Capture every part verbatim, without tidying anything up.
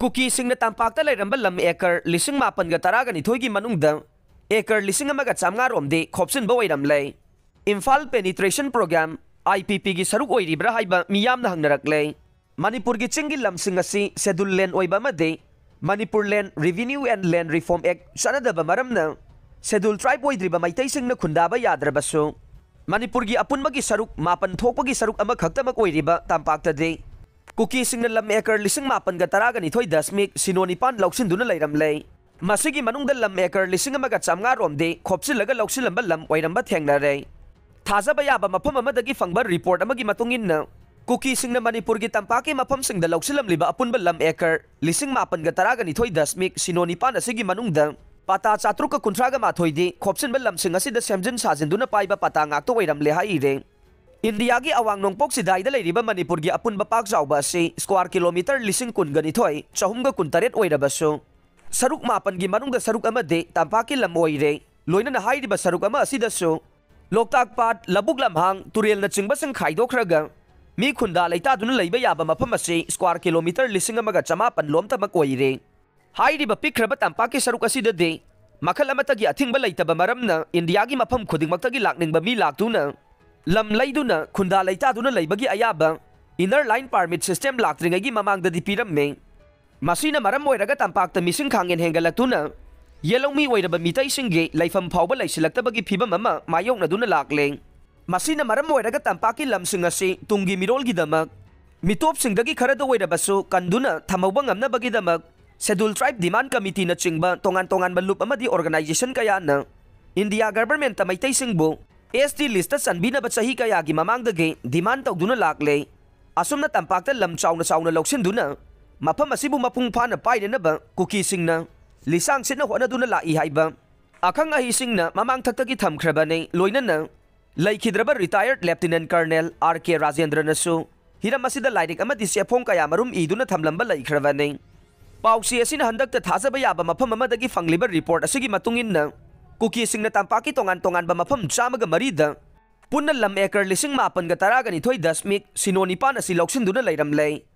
ꯀꯨꯀꯤꯁꯤꯡꯅ ꯇꯝꯄꯥꯛꯇ ꯂꯩꯔꯝꯕ ꯂꯝ ꯑꯦꯀꯔ ꯂꯤꯁꯤꯡ ꯃꯥꯄꯟꯒ ꯇꯔꯥꯒ ꯅꯤꯊꯣꯏꯒꯤ ꯃꯅꯨꯡꯗ ꯑꯦꯀꯔ ꯂꯤꯁꯤꯡ ꯑꯃꯒ ꯆꯥꯝꯃꯉꯥ ꯔꯣꯝꯗꯤ ꯈꯣꯞꯆꯤꯟꯕ ꯑꯣꯏꯔꯝꯂꯦ꯫ Imphal Penetration Program, I P P ꯒꯤ ꯁꯔꯨꯛ ꯑꯣꯏꯔꯤꯕ꯭ꯔꯥ ꯍꯥꯏꯕ ꯃꯤꯌꯥꯝꯅ ꯍꯪꯅꯔꯛꯂꯦ꯫ ꯃꯅꯤꯄꯨꯔꯒꯤ ꯆꯤꯡꯒꯤ ꯂꯝꯁꯤꯡ ꯑꯁꯤ Scheduled Land ꯑꯣꯏꯕ ꯑꯃꯗꯤ Manipur Land Revenue and Land Reform Act ꯆꯠꯅꯗꯕ ꯃꯔꯝꯅ Scheduled Tribe ꯑꯣꯏꯗ꯭ꯔꯤꯕ ꯃꯩꯇꯩꯁꯤꯡꯅ ꯈꯨꯟꯗꯥꯕ ꯌꯥꯗ꯭ꯔꯕꯁꯨ, ꯃꯅꯤꯄꯨꯔꯒꯤ ꯑꯄꯨꯟꯕꯒꯤ ꯁꯔꯨꯛ ꯃꯥꯄꯟ ꯊꯣꯛꯄꯒꯤ ꯁꯔꯨꯛ ꯑꯃꯈꯛꯇꯃꯛ ꯑꯣꯏꯔꯤꯕ ꯇꯝꯄꯥꯛꯇꯗꯤ ꯀꯨꯀꯤꯁꯤꯡꯅ ꯂꯝ ꯑꯦꯀꯔ ꯂꯤꯁꯤꯡ ꯃꯥꯄꯟꯒ ꯇꯔꯥꯒ ꯅꯤꯊꯣꯏ ꯗꯁꯃꯤꯛ ꯁꯤꯅꯣ ꯅꯤꯄꯥꯟ ꯂꯧꯁꯤꯟꯗꯨꯅ ꯂꯩꯔꯝꯂꯦ꯫ ꯃꯁꯤꯒꯤ ꯃꯅꯨꯡꯗ ꯂꯝ ꯑꯦꯀꯔ ꯂꯤꯁꯤꯡ ꯑꯃꯒ ꯆꯥꯝꯃꯉꯥ ꯔꯣꯝꯗꯤ ꯈꯣꯞꯆꯤꯜꯂꯒ ꯂꯧꯁꯤꯜꯂꯝꯕ ꯂꯝ ꯑꯣꯏꯔꯝꯕ ꯊꯦꯡꯅꯔꯦ꯫ ꯊꯥꯖꯕ ꯌꯥꯕ ꯃꯐꯝ ꯑꯃꯗꯒꯤ ꯐꯪꯕ ꯔꯤꯄꯣꯔꯠ ꯑꯃꯒꯤ ꯃꯇꯨꯡ ꯏꯟꯅ, ꯀꯨꯀꯤꯁꯤꯡꯅ ꯃꯅꯤꯄꯨꯔꯒꯤ ꯇꯝꯄꯥꯛꯀꯤ ꯃꯐꯝꯁꯤꯡꯗ ꯂꯧꯁꯤꯜꯂꯝꯂꯤꯕ ꯑꯄꯨꯟꯕ ꯂꯝ ꯑꯦꯀꯔ ꯂꯤꯁꯤꯡ ꯃꯥꯄꯟꯒ ꯇꯔꯥꯒ ꯅꯤꯊꯣꯏ ꯗꯁꯃꯤꯛ ꯁꯤꯅꯣ ꯅꯤꯄꯥꯟ ꯑꯁꯤꯒꯤ ꯃꯅꯨꯡꯗ ꯄꯥꯇꯥ ꯆꯥꯇ꯭ꯔꯨꯛꯀ ꯀꯨꯟꯊ꯭ꯔꯥꯒ ꯃꯥꯊꯣꯏꯗꯤ ꯈꯣꯞꯆꯤꯟꯕ ꯂꯝꯁꯤꯡ ꯑꯁꯤꯗ ꯁꯦꯝꯖꯤꯟ ꯁꯥꯖꯤꯟꯗꯨꯅ ꯄꯥꯏꯕ ꯄꯥꯇꯥ ꯉꯥꯛꯇ ꯑꯣꯏꯔꯝꯂꯦ ꯍꯥꯏꯔꯦ꯫ ꯏꯟꯗꯤꯌꯥꯒꯤ ꯑꯋꯥꯡ ꯅꯣꯡꯄꯣꯛ ꯆꯤꯗꯥꯏꯗ ꯂꯩꯔꯤꯕ ꯃꯅꯤꯄꯨꯔꯒꯤ ꯑꯄꯨꯟꯕ ꯄꯥꯛ ꯆꯥꯎꯕ ꯑꯁꯤ square kilometre ꯂꯤꯁꯤꯡ ꯀꯨꯟꯒ ꯅꯤꯊꯣꯏ, ꯆꯍꯨꯝꯒ ꯀꯨꯟꯇꯔꯦꯠ ꯑꯣꯏꯔꯕꯁꯨ, ꯁꯔꯨꯛ ꯃꯥꯄꯟꯒꯤ ꯃꯅꯨꯡꯗ ꯁꯔꯨꯛ ꯑꯃꯗꯤ ꯇꯝꯄꯥꯛꯀꯤ ꯂꯝ ꯑꯣꯏꯔꯦ꯫ ꯂꯣꯏꯅꯅ ꯍꯥꯏꯔꯤꯕ ꯁꯔꯨꯛ ꯑꯃ ꯑꯁꯤꯗꯁꯨ ꯂꯣꯛꯇꯥꯛ ꯄꯥꯠ, ꯂꯧꯕꯨꯛ ꯂꯝꯍꯥꯡ, ꯇꯨꯔꯦꯜꯅꯆꯤꯡꯕꯁꯤꯡ ꯈꯥꯏꯗꯣꯛꯈ꯭ꯔꯒ ꯃꯤ ꯈꯨꯟꯗꯥ ꯂꯩꯇꯥꯗꯨꯅ ꯂꯩꯕ ꯌꯥꯕ ꯃꯐꯝ ꯑꯁꯤ square kilometre ꯂꯤꯁꯤꯡ ꯑꯃꯒ ꯆꯃꯥꯄꯟ ꯂꯣꯝꯇꯃꯛ ꯑꯣꯏꯔꯦ꯫ ꯍꯥꯏꯔꯤꯕ ꯄꯤꯛꯈ꯭ꯔꯕ ꯇꯝꯄꯥꯛꯀꯤ ꯁꯔꯨꯛ ꯑꯁꯤꯗꯗꯤ ꯃꯈꯜ ꯑꯃꯠꯇꯒꯤ ꯑꯊꯤꯡꯕ ꯂꯩꯇꯕ ꯃꯔꯝꯅ ꯏꯟꯗꯤꯌꯥꯒꯤ ꯃꯐꯝ ꯈꯨꯗꯤꯡꯃꯛꯇꯒꯤ ꯂꯥꯛꯅꯤꯡꯕ ꯃꯤ ꯂꯥꯛꯇꯨꯅ ꯂꯝ ꯂꯩꯗꯨꯅ ꯈꯨꯟꯗꯥ ꯂꯩꯇꯥꯗꯨꯅ ꯂꯩꯕꯒꯤ ꯑꯌꯥꯕ Inner Line Permit System ꯂꯥꯛꯇ꯭ꯔꯤꯉꯩꯒꯤ ꯃꯃꯥꯡꯗꯗꯤ ꯄꯤꯔꯝꯃꯤ꯫ ꯃꯁꯤꯅ ꯃꯔꯝ ꯑꯣꯏꯔꯒ ꯇꯝꯄꯥꯛꯇ ꯃꯤꯁꯤꯡ ꯈꯥꯡꯍꯦꯟ ꯍꯦꯟꯒꯠꯂꯛꯇꯨꯅ ꯌꯦꯜꯍꯧꯃꯤ ꯑꯣꯏꯔꯕ ꯃꯤꯇꯩꯁꯤꯡꯒꯤ ꯂꯩꯐꯝ ꯐꯥꯎꯕ ꯂꯩꯁꯤꯜꯂꯛꯇꯕꯒꯤ ꯐꯤꯕꯝ ꯑꯃ ꯃꯥꯌꯣꯛꯅꯗꯨꯅ ꯂꯥꯛꯂꯦ꯫ ꯃꯁꯤꯅ ꯃꯔꯝ ꯑꯣꯏꯔꯒ ꯇꯝꯄꯥꯛꯀꯤ ꯂꯝꯁꯤꯡ ꯑꯁꯤ ꯇꯨꯡꯒꯤ ꯃꯤꯔꯣꯜꯒꯤꯗꯃꯛ ꯃꯤꯇꯣꯞꯁꯤꯡꯗꯒꯤ ꯈꯔꯗ ꯑꯣꯏꯔꯕꯁꯨ ꯀꯟꯗꯨꯅ ꯊꯝꯍꯧꯕ ꯉꯝꯅꯕꯒꯤꯗꯃꯛ Scheduled Tribe Demand Committeeꯅꯆꯤꯡꯕ ꯇꯣꯉꯥꯟ ꯇꯣꯉꯥꯟꯕ ꯂꯨꯞ ꯑꯃꯗꯤ organization ꯀꯌꯥꯅ ꯏꯟꯗꯤꯌꯥ governmentꯇ ꯃꯩꯇꯩꯁꯤꯡꯕꯨ S T listꯇ ꯆꯟꯕꯤꯅꯕ ꯆꯍꯤ ꯀꯌꯥꯒꯤ ꯃꯃꯥꯡꯗꯒꯤ demand ꯇꯧꯗꯨꯅ ꯂꯥꯛꯂꯦ꯫ ꯑꯁꯨꯝꯅ ꯇꯝꯄꯥꯛꯇ ꯂꯝ ꯆꯥꯎꯅ ꯆꯥꯎꯅ ꯂꯧꯁꯤꯟꯗꯨꯅ ꯃꯐꯝ ꯑꯁꯤꯕꯨ ꯃꯄꯨꯡ ꯐꯥꯅ ꯄꯥꯏꯅꯅꯕ ꯀꯨꯀꯤꯁꯤꯡꯅ ꯂꯤꯁꯥꯡ ꯁꯤꯠꯅ ꯍꯣꯠꯅꯗꯨꯅ ꯂꯥꯛꯏ ꯍꯥꯏꯕ ꯑꯈꯪ ꯑꯍꯩꯁꯤꯡꯅ ꯃꯃꯥꯡꯊꯛꯇꯒꯤ ꯊꯝꯈ꯭ꯔꯕꯅꯤ꯫ ꯂꯣꯏꯅꯅ ꯂꯩꯈꯤꯗ꯭ꯔꯕ retired Lieutenant Colonel R K ꯔꯥꯖꯦꯟꯗ꯭ꯔꯅꯁꯨ ꯍꯤꯔꯝ ꯑꯁꯤꯗ ꯂꯥꯏꯔꯤꯛ ꯑꯃꯗꯤ ꯆꯦꯐꯣꯡ ꯀꯌꯥ ꯃꯔꯨꯝ ꯏꯗꯨꯅ ꯊꯝꯂꯝꯕ ꯂꯩꯈ꯭ꯔꯕꯅꯤ꯫ ꯄꯥꯎꯆꯦ ꯑꯁꯤꯅ ꯍꯟꯗꯛꯇ ꯊꯥꯖꯕ ꯌꯥꯕ ꯃꯐꯝ ꯑꯃꯗꯒꯤ ꯐꯪꯂꯤꯕ ꯔꯤꯄꯣꯔꯠ ꯑꯁꯤꯒꯤ ꯃꯇꯨꯡ ꯏꯟꯅ, ꯀꯨꯀꯤꯁꯤꯡꯅ ꯇꯝꯄꯥꯛꯀꯤ ꯇꯣꯉꯥꯟ ꯇꯣꯉꯥꯟꯕ ꯃꯐꯝ ꯆꯥꯝꯃꯒ ꯃꯔꯤꯗ ꯄꯨꯟꯅ ꯂꯝ ꯑꯦꯀꯔ ꯂꯤꯁꯤꯡ ꯃꯥꯄꯟꯒ ꯇꯔꯥꯒ ꯅꯤꯊꯣꯏ ꯗꯁꯃꯤꯛ ꯁꯤꯅꯣ ꯅꯤꯄꯥꯟ ꯑꯁꯤ ꯂꯧꯁꯤꯟꯗꯨꯅ ꯂꯩꯔꯝꯂꯦ꯫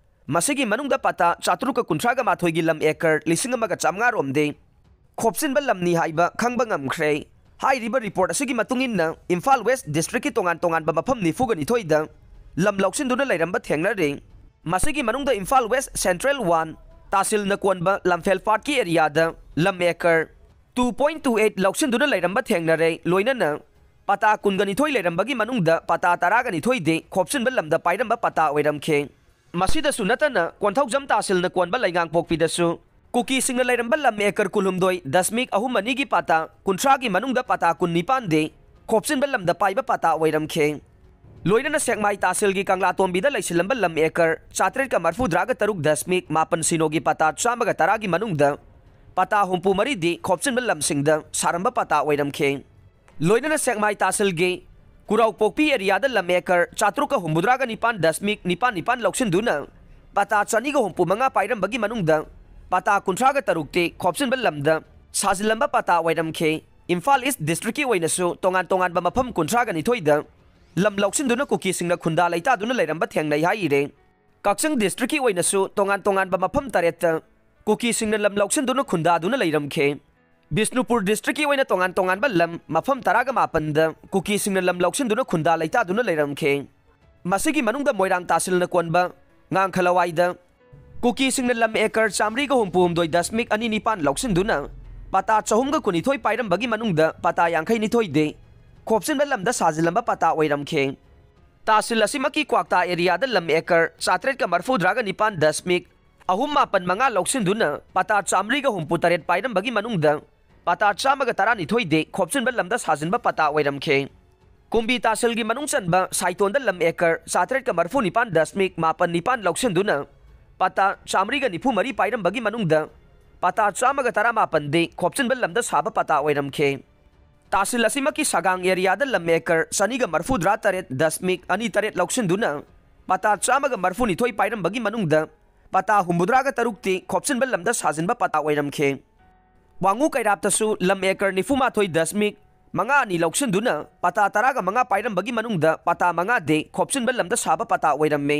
ꯃꯁꯤꯒꯤ ꯃꯅꯨꯡꯗ ꯄꯇꯥ ꯆꯥꯇ꯭ꯔꯨꯛꯀ ꯀꯨꯟꯊ꯭ꯔꯥꯒ ꯃꯥꯊꯣꯏꯒꯤ ꯂꯝ ꯑꯦꯀꯔ ꯂꯤꯁꯤꯡ ꯑꯃꯒ ꯆꯥꯃꯉꯥ ꯔꯣꯝꯗꯤ ꯈꯣꯞꯆꯤꯟꯕ ꯂꯝꯅꯤ ꯍꯥꯏꯕ ꯈꯪꯕ ꯉꯝꯈ꯭ꯔꯦ꯫ ꯍꯥꯏꯔꯤꯕ ꯔꯤꯄꯣꯔꯠ ꯑꯁꯤꯒꯤ ꯃꯇꯨꯡ ꯏꯟꯅ, ꯏꯝꯐꯥꯜ ꯋꯦꯁ ꯗꯤꯁꯇ꯭ꯔꯤꯛꯀꯤ ꯇꯣꯉꯥꯟ ꯇꯣꯉꯥꯟꯕ ꯃꯐꯝ ꯅꯤꯐꯨꯒ ꯅꯤꯊꯣꯏꯗ ꯂꯝ ꯂꯧꯁꯤꯟꯗꯨꯅ ꯂꯩꯔꯝꯕ ꯊꯦꯡꯅꯔꯦ꯫ ꯃꯁꯤꯒꯤ ꯃꯅꯨꯡꯗ ꯏꯝꯐꯥꯜ ꯋꯦꯁ ꯁꯦꯟꯇ꯭ꯔꯦꯜ ꯋꯥꯟ ꯇꯥꯁꯤꯜꯅ ꯀꯣꯟꯕ ꯂꯝꯐꯦꯜ ꯄꯥꯠꯀꯤ ꯑꯦꯔꯤꯌꯥꯗ ꯂꯝ acre two point two eight ꯂꯧꯁꯤꯟꯗꯨꯅ ꯂꯩꯔꯝꯕ ꯊꯦꯡꯅꯔꯦ꯫ ꯂꯣꯏꯅꯅ ꯄꯇꯥ ꯀꯨꯟꯒ ꯅꯤꯊꯣꯏ ꯂꯩꯔꯝꯕꯒꯤ ꯃꯅꯨꯡꯗ ꯄꯇꯥ ꯇꯔꯥꯒ ꯅꯤꯊꯣꯏꯗꯤ ꯈꯣꯞꯆꯤꯟꯕ ꯂꯝꯗ ꯄꯥꯏꯔꯝꯕ ꯄꯇꯥ ꯑꯣꯏꯔꯝꯈꯤ꯫ ꯃꯁꯤꯗꯁꯨ ꯅꯠꯇꯅ, ꯀꯣꯟꯊꯧꯖꯝ ꯇꯥꯁꯤꯜꯅ ꯀꯣꯟꯕ ꯂꯩꯉꯥꯡꯄꯣꯛꯄꯤꯗꯁꯨ ꯀꯨꯀꯤꯁꯤꯡꯅ ꯂꯩꯔꯝꯕ ꯂꯝ ꯑꯦꯀꯔ ꯀꯨꯟꯍꯨꯝꯗꯣꯏ ꯗꯁꯃꯤꯛ ꯑꯍꯨꯝ ꯑꯅꯤꯒꯤ ꯄꯇꯥ ꯀꯨꯟꯊ꯭ꯔꯥꯒꯤ ꯃꯅꯨꯡꯗ ꯄꯇꯥ ꯀꯨꯟꯅꯤꯄꯥꯟꯗꯤ ꯈꯣꯞꯆꯤꯟꯕ ꯂꯝꯗ ꯄꯥꯏꯕ ꯄꯇꯥ ꯑꯣꯏꯔꯝꯈꯤ꯫ ꯂꯣꯏꯅꯅ ꯁꯦꯛꯃꯥꯏ ꯇꯥꯁꯤꯜꯒꯤ ꯀꯪꯂꯥꯇꯣꯝꯕꯤꯗ ꯂꯩꯁꯤꯜꯂꯝꯕ ꯂꯝ ꯑꯦꯀꯔ ꯆꯥꯇ꯭ꯔꯦꯠꯀ ꯃꯔꯐꯨꯇꯔꯥꯒ ꯇꯔꯨꯛ ꯗꯁꯃꯤꯛ ꯃꯥꯄꯟ ꯁꯤꯅꯣꯒꯤ ꯄꯇꯥ ꯆꯥꯝꯃꯒ ꯇꯔꯥꯒꯤ ꯃꯅꯨꯡꯗ ꯄꯇꯥ ꯍꯨꯝꯐꯨ ꯃꯔꯤꯗꯤ ꯈꯣꯞꯆꯤꯟꯕ ꯂꯝꯁꯤꯡꯗ ꯁꯥꯔꯝꯕ ꯄꯇꯥ ꯑꯣꯏꯔꯝꯈꯤ꯫ ꯂꯣꯏꯅꯅ ꯁꯦꯛꯃꯥꯏ ꯇꯥꯁꯤꯜꯒꯤ ꯀꯨꯔꯥꯎꯄꯣꯛꯄꯤ ꯑꯦꯔꯤꯌꯥꯗ ꯂꯝ ꯑꯦꯀꯔ ꯆꯥꯇ꯭ꯔꯨꯛꯀ ꯍꯨꯝꯐꯨꯇꯔꯥꯒ ꯅꯤꯄꯥꯟ ꯗꯁꯃꯤꯛ ꯅꯤꯄꯥꯟ ꯅꯤꯄꯥꯟ ꯂꯧꯁꯤꯟꯗꯨꯅ ꯄꯇꯥ ꯆꯅꯤꯒ ꯍꯨꯝꯐꯨ ꯃꯉꯥ ꯄꯥꯏꯔꯝꯕꯒꯤ ꯃꯅꯨꯡꯗ ꯄꯇꯥ ꯀꯨꯟꯊ꯭ꯔꯥꯒ ꯇꯔꯨꯛꯇꯤ ꯈꯣꯞꯆꯤꯟꯕ ꯂꯝꯗ ꯁꯥꯖꯤꯜꯂꯝꯕ ꯄꯇꯥ ꯑꯣꯏꯔꯝꯈꯤ꯫ ꯏꯝꯐꯥꯜ ꯏꯁ ꯗꯤꯁꯇ꯭ꯔꯤꯛꯀꯤ ꯑꯣꯏꯅꯁꯨ ꯇꯣꯉꯥꯟ ꯇꯣꯉꯥꯟꯕ ꯃꯐꯝ ꯀꯨꯟꯊ꯭ꯔꯥꯒ ꯅꯤꯊꯣꯏꯗ ꯂꯝ ꯂꯧꯁꯤꯟꯗꯨꯅ ꯀꯨꯀꯤꯁꯤꯡꯅ ꯈꯨꯟꯗꯥ ꯂꯩꯇꯥꯗꯨꯅ ꯂꯩꯔꯝꯕ ꯊꯦꯡꯅꯩ ꯍꯥꯏꯔꯤ꯫ ꯀꯛꯆꯤꯡ ꯗꯤꯁꯇ꯭ꯔꯤꯛꯀꯤ ꯑꯣꯏꯅꯁꯨ ꯇꯣꯉꯥꯟ ꯇꯣꯉꯥꯟꯕ ꯃꯐꯝ ꯇꯔꯦꯠꯇ ꯀꯨꯀꯤꯁꯤꯡꯅ ꯂꯝ ꯂꯧꯁꯤꯟꯗꯨꯅ ꯈꯨꯟꯗꯥꯗꯨꯅ ꯂꯩꯔꯝꯈꯤ꯫ ꯕꯤꯁꯅꯨꯄꯨꯔ ꯗꯤꯁꯇ꯭ꯔꯤꯛꯀꯤ ꯑꯣꯏꯅ ꯇꯣꯉꯥꯟ ꯇꯣꯉꯥꯟꯕ ꯂꯝ ꯃꯐꯝ ꯇꯔꯥꯒ ꯃꯥꯄꯟꯗ ꯀꯨꯀꯤꯁꯤꯡꯅ ꯂꯝ ꯂꯧꯁꯤꯟꯗꯨꯅ ꯈꯨꯟꯗꯥ ꯂꯩꯇꯥꯗꯨꯅ ꯂꯩꯔꯝꯈꯤ꯫ ꯃꯁꯤꯒꯤ ꯃꯅꯨꯡꯗ ꯃꯣꯏꯔꯥꯡ ꯇꯥꯁꯤꯜꯅ ꯀꯣꯟꯕ ꯉꯥꯡꯈꯂꯋꯥꯏꯗ ꯀꯨꯀꯤꯁꯤꯡꯅ ꯂꯝ ꯑꯦꯀꯔ ꯆꯥꯃꯔꯤꯒ ꯍꯨꯝꯐꯨ ꯍꯨꯝꯗꯣꯏ ꯗꯁꯃꯤꯛ ꯑꯅꯤ ꯅꯤꯄꯥꯟ ꯂꯧꯁꯤꯟꯗꯨꯅ ꯄꯇꯥ ꯆꯍꯨꯝꯒ ꯀꯨꯟꯅꯤꯊꯣꯏ ꯄꯥꯏꯔꯝꯕꯒꯤ ꯃꯅꯨꯡꯗ ꯄꯇꯥ ꯌꯥꯡꯈꯩ ꯅꯤꯊꯣꯏꯗꯤ ꯈꯣꯞꯆꯤꯟꯕ ꯂꯝꯗ ꯁꯥꯖꯤꯜꯂꯝꯕ ꯄꯇꯥ ꯑꯣꯏꯔꯝꯈꯤ꯫ ꯇꯥꯁꯤꯜ ꯑꯁꯤꯃꯛꯀꯤ ꯀ꯭ꯋꯥꯛꯇꯥ ꯑꯦꯔꯤꯌꯥꯗ ꯂꯝ ꯑꯦꯀꯔ ꯆꯥꯇ꯭ꯔꯦꯠꯀ ꯃꯔꯐꯨꯇꯔꯥꯒ ꯅꯤꯄꯥꯟ ꯗꯁꯃꯤꯛ ꯑꯍꯨꯝ ꯃꯥꯄꯟ ꯃꯉꯥ ꯂꯧꯁꯤꯟꯗꯨꯅ ꯄꯇꯥ ꯆꯥꯃꯔꯤꯒ ꯍꯨꯝꯐꯨ ꯇꯔꯦꯠ ꯄꯥꯏꯔꯝꯕꯒꯤ ꯃꯅꯨꯡꯗ ꯄꯇꯥ ꯆꯥꯝꯃꯒ ꯇꯔꯥꯅꯤꯊꯣꯏꯗꯤ ꯈꯣꯞꯆꯤꯟꯕ ꯂꯝꯗ ꯁꯥꯖꯤꯟꯕ ꯄꯇꯥ ꯑꯣꯏꯔꯝꯈꯤ꯫ ꯀꯨꯝꯕꯤ ꯇꯥꯁꯤꯜꯒꯤ ꯃꯅꯨꯡ ꯆꯟꯕ ꯁꯥꯏꯇꯣꯟꯗ ꯂꯝ ꯑꯦꯀꯔ ꯆꯥꯇ꯭ꯔꯦꯠꯀ ꯃꯔꯐꯨ ꯅꯤꯄꯥꯟ ꯗꯁꯃꯤꯛ ꯃꯥꯄꯟ ꯅꯤꯄꯥꯟ ꯂꯧꯁꯤꯟꯗꯨꯅ ꯄꯇꯥ ꯆꯥꯃꯔꯤꯒ ꯅꯤꯐꯨ ꯃꯔꯤ ꯄꯥꯏꯔꯝꯕꯒꯤ ꯃꯅꯨꯡꯗ ꯄꯇꯥ ꯆꯥꯝꯃꯒ ꯇꯔꯥꯃꯥꯄꯟꯗꯤ ꯈꯣꯞꯆꯤꯟꯕ ꯂꯝꯗ ꯁꯥꯕ ꯄꯇꯥ ꯑꯣꯏꯔꯝꯈꯤ꯫ ꯇꯥꯁꯤꯜ ꯑꯁꯤꯃꯛꯀꯤ ꯁꯒꯥꯡ ꯑꯦꯔꯤꯌꯥꯗ ꯂꯝ ꯑꯦꯀꯔ ꯆꯅꯤꯒ ꯃꯔꯐꯨꯇꯔꯥ ꯇꯔꯦꯠ ꯗꯁꯃꯤꯛ ꯑꯅꯤ ꯇꯔꯦꯠ ꯂꯧꯁꯤꯟꯗꯨꯅ ꯄꯇꯥ ꯆꯥꯝꯃꯒ ꯃꯔꯐꯨꯅꯤꯊꯣꯏ ꯄꯥꯏꯔꯝꯕꯒꯤ ꯃꯅꯨꯡꯗ ꯄꯇꯥ ꯍꯨꯝꯐꯨꯇꯔꯥꯒ ꯇꯔꯨꯛꯇꯤ ꯈꯣꯞꯆꯤꯟꯕ ꯂꯝꯗ ꯁꯥꯖꯤꯟꯕ ꯄꯇꯥ ꯑꯣꯏꯔꯝꯈꯤ꯫ ꯋꯥꯉꯨ ꯀꯩꯔꯥꯞꯇꯁꯨ ꯂꯝ ꯑꯦꯀꯔ ꯅꯤꯐꯨꯃꯥꯊꯣꯏ ꯗꯁꯃꯤꯛ ꯃꯉꯥ ꯑꯅꯤ ꯂꯧꯁꯤꯟꯗꯨꯅ ꯄꯇꯥ ꯇꯔꯥꯒ ꯃꯉꯥ ꯄꯥꯏꯔꯝꯕꯒꯤ ꯃꯅꯨꯡꯗ ꯄꯇꯥ ꯃꯉꯥꯗꯤ ꯈꯣꯞꯆꯤꯟꯕ ꯂꯝꯗ ꯁꯥꯕ ꯄꯇꯥ ꯑꯣꯏꯔꯝꯃꯤ꯫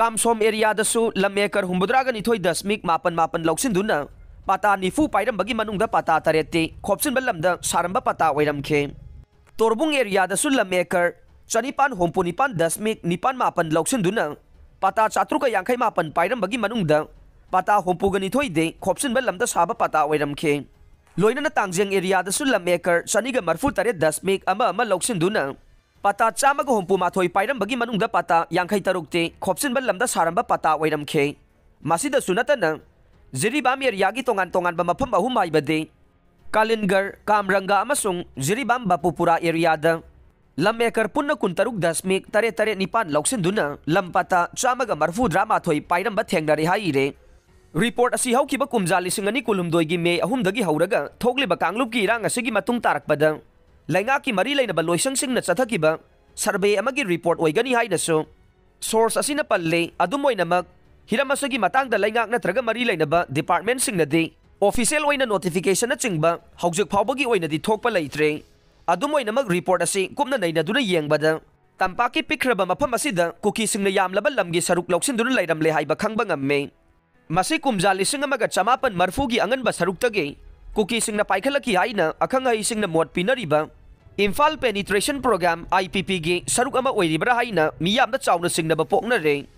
ꯀꯥꯝꯁꯣꯝ ꯑꯦꯔꯤꯌꯥꯗꯁꯨ ꯂꯝ ꯑꯦꯀꯔ ꯍꯨꯝꯐꯨꯇꯔꯥꯒ ꯅꯤꯊꯣꯏ ꯗꯁꯃꯤꯛ ꯃꯥꯄꯟ ꯃꯥꯄꯟ ꯂꯧꯁꯤꯟꯗꯨꯅ ꯄꯇꯥ ꯅꯤꯐꯨ ꯄꯥꯏꯔꯝꯕꯒꯤ ꯃꯅꯨꯡꯗ ꯄꯇꯥ ꯇꯔꯦꯠꯇꯤ ꯈꯣꯞꯆꯤꯟꯕ ꯂꯝꯗ ꯁꯥꯔꯝꯕ ꯄꯇꯥ ꯑꯣꯏꯔꯝꯈꯤ꯫ ꯇꯣꯔꯕꯨꯡ ꯑꯦꯔꯤꯌꯥꯗꯁꯨ ꯂꯝ ꯑꯦꯀꯔ ꯆꯅꯤꯄꯥꯟ ꯍꯨꯝꯐꯨ ꯅꯤꯄꯥꯟ ꯗꯁꯃꯤꯛ ꯅꯤꯄꯥꯟ ꯃꯥꯄꯟ ꯂꯧꯁꯤꯟꯗꯨꯅ ꯄꯇꯥ ꯆꯥꯇ꯭ꯔꯨꯛꯀ ꯌꯥꯡꯈꯩ ꯃꯥꯄꯟ ꯄꯥꯏꯔꯝꯕꯒꯤ ꯃꯅꯨꯡꯗ ꯄꯇꯥ ꯍꯨꯝꯐꯨꯒ ꯅꯤꯊꯣꯏꯗꯤ ꯈꯣꯞꯆꯤꯟꯕ ꯂꯝꯗ ꯁꯥꯕ ꯄꯇꯥ ꯑꯣꯏꯔꯝꯈꯤ꯫ ꯂꯣꯏꯅꯅ ꯇꯥꯡꯖꯦꯡ ꯑꯦꯔꯤꯌꯥꯗꯁꯨ ꯂꯝ ꯑꯦꯀꯔ ꯆꯅꯤꯒ ꯃꯔꯤꯐꯨ ꯇꯔꯦꯠ ꯗꯁꯃꯤꯛ ꯑꯃ ꯑꯃ ꯂꯧꯁꯤꯟꯗꯨꯅ ꯄꯇꯥ ꯆꯥꯝꯃꯒ ꯍꯨꯝꯐꯨ ꯃꯥꯊꯣꯏ ꯄꯥꯏꯔꯝꯕꯒꯤ ꯃꯅꯨꯡꯗ ꯄꯇꯥ ꯌꯥꯡꯈꯩ ꯇꯔꯨꯛꯇꯤ ꯈꯣꯞꯆꯤꯟꯕ ꯂꯝꯗ ꯁꯥꯔꯝꯕ ꯄꯇꯥ ꯑꯣꯏꯔꯝꯈꯤ꯫ ꯃꯁꯤꯗꯁꯨ ꯅꯠꯇꯅ ꯖꯤꯔꯤꯕꯥꯝ ꯑꯦꯔꯤꯌꯥꯒꯤ ꯇꯣꯉꯥꯟ ꯇꯣꯉꯥꯟꯕ ꯃꯐꯝ ꯑꯍꯨꯝ ꯍꯥꯏꯕꯗꯤ ꯀꯥꯂꯤꯟꯒꯔ, ꯀꯥꯝꯔꯪꯒ ꯑꯃꯁꯨꯡ ꯖꯤꯔꯤꯕꯥꯝ ꯕꯥꯄꯨꯄꯨꯔꯥ ꯑꯦꯔꯤꯌꯥꯗ ꯂꯝ ꯑꯦꯀꯔ ꯄꯨꯟꯅ ꯀꯨꯟꯇꯔꯨꯛ ꯗꯁꯃꯤꯛ ꯇꯔꯦꯠ ꯇꯔꯦꯠ ꯅꯤꯄꯥꯟ ꯂꯧꯁꯤꯟꯗꯨꯅ ꯂꯝ ꯄꯇꯥ ꯆꯥꯝꯃꯒ ꯃꯔꯤꯐꯨꯇꯔꯥ ꯃꯥꯊꯣꯏ ꯄꯥꯏꯔꯝꯕ ꯊꯦꯡꯅꯔꯦ ꯍꯥꯏꯔꯦ꯫ ꯔꯤꯄꯣꯔꯠ ꯑꯁꯤ ꯍꯧꯈꯤꯕ ꯀꯨꯝꯖꯥ ꯂꯤꯁꯤꯡ ꯑꯅꯤ ꯀꯨꯟꯍꯨꯝꯗꯣꯏꯒꯤ ꯃꯦ ꯑꯍꯨꯝꯗꯒꯤ ꯍꯧꯔꯒ ꯊꯣꯛꯂꯤꯕ ꯀꯥꯡꯂꯨꯞꯀꯤ ꯏꯔꯥꯡ ꯑꯁꯤꯒꯤ ꯃꯇꯨꯡ ꯇꯥꯔꯛꯄꯗ ꯂꯩꯉꯥꯛꯀꯤ ꯃꯔꯤ ꯂꯩꯅꯕ ꯂꯣꯏꯁꯪꯁꯤꯡꯅ ꯆꯠꯊꯈꯤꯕ ꯁꯔꯚꯦ ꯑꯃꯒꯤ ꯔꯤꯄꯣꯔꯠ ꯑꯣꯏꯒꯅꯤ ꯍꯥꯏꯅꯁꯨ ꯁꯣꯔꯁ ꯑꯁꯤꯅ ꯄꯜꯂꯤ꯫ ꯑꯗꯨꯝ ꯑꯣꯏꯅꯃꯛ, ꯍꯤꯔꯝ ꯑꯁꯤꯒꯤ ꯃꯇꯥꯡꯗ ꯂꯩꯉꯥꯛ ꯅꯠꯇ꯭ꯔꯒ ꯃꯔꯤ ꯂꯩꯅꯕ ꯗꯤꯄꯥꯔꯠꯃꯦꯟꯁꯤꯡꯅꯗꯤ ꯑꯣꯐꯤꯁꯤꯌꯦꯜ ꯑꯣꯏꯅ ꯅꯣꯇꯤꯐꯤꯀꯦꯁꯟꯅꯆꯤꯡꯕ ꯍꯧꯖꯤꯛ ꯐꯥꯎꯕꯒꯤ ꯑꯣꯏꯅꯗꯤ ꯊꯣꯛꯄ ꯂꯩꯇ꯭ꯔꯦ꯫ ꯑꯗꯨꯝ ꯑꯣꯏꯅꯃꯛ, ꯔꯤꯄꯣꯔꯠ ꯑꯁꯤ ꯀꯨꯞꯅ ꯅꯩꯅꯗꯨꯅ ꯌꯦꯡꯕꯗ ꯇꯝꯄꯥꯛꯀꯤ ꯄꯤꯛꯈ꯭ꯔꯕ ꯃꯐꯝ ꯑꯁꯤꯗ ꯀꯨꯀꯤꯁꯤꯡꯅ ꯌꯥꯝꯂꯕ ꯂꯝꯒꯤ ꯁꯔꯨꯛ ꯂꯧꯁꯤꯟꯗꯨꯅ ꯂꯩꯔꯝꯂꯦ ꯍꯥꯏꯕ ꯈꯪꯕ ꯉꯝꯃꯤ꯫ ꯃꯁꯤ ꯀꯨꯝꯖꯥ ꯂꯤꯁꯤꯡ ꯑꯃꯒ ꯆꯃꯥꯄꯟ ꯃꯔꯤꯐꯨꯒꯤ ꯑꯉꯟꯕ ꯁꯔꯨꯛꯇꯒꯤ ꯀꯨꯀꯤꯁꯤꯡꯅ ꯄꯥꯏꯈꯠꯂꯛꯈꯤ ꯍꯥꯏꯅ ꯑꯈꯪ ꯑꯍꯩꯁꯤꯡꯅ ꯃꯣꯠ ꯄꯤꯅꯔꯤꯕ ꯏꯝꯐꯥꯜ ꯄꯦꯅꯤꯇ꯭ꯔꯦꯁꯟ ꯄ꯭ꯔꯣꯒ꯭ꯔꯥꯝ, IPP, ꯒꯤ ꯁꯔꯨꯛ ꯑꯃ ꯑꯣꯏꯔꯤꯕ꯭ꯔꯥ ꯍꯥꯏꯅ ꯃꯤꯌꯥꯝꯗ ꯆꯥꯎꯅ ꯆꯤꯡꯅꯕ ꯄꯣꯛꯅꯔꯦ꯫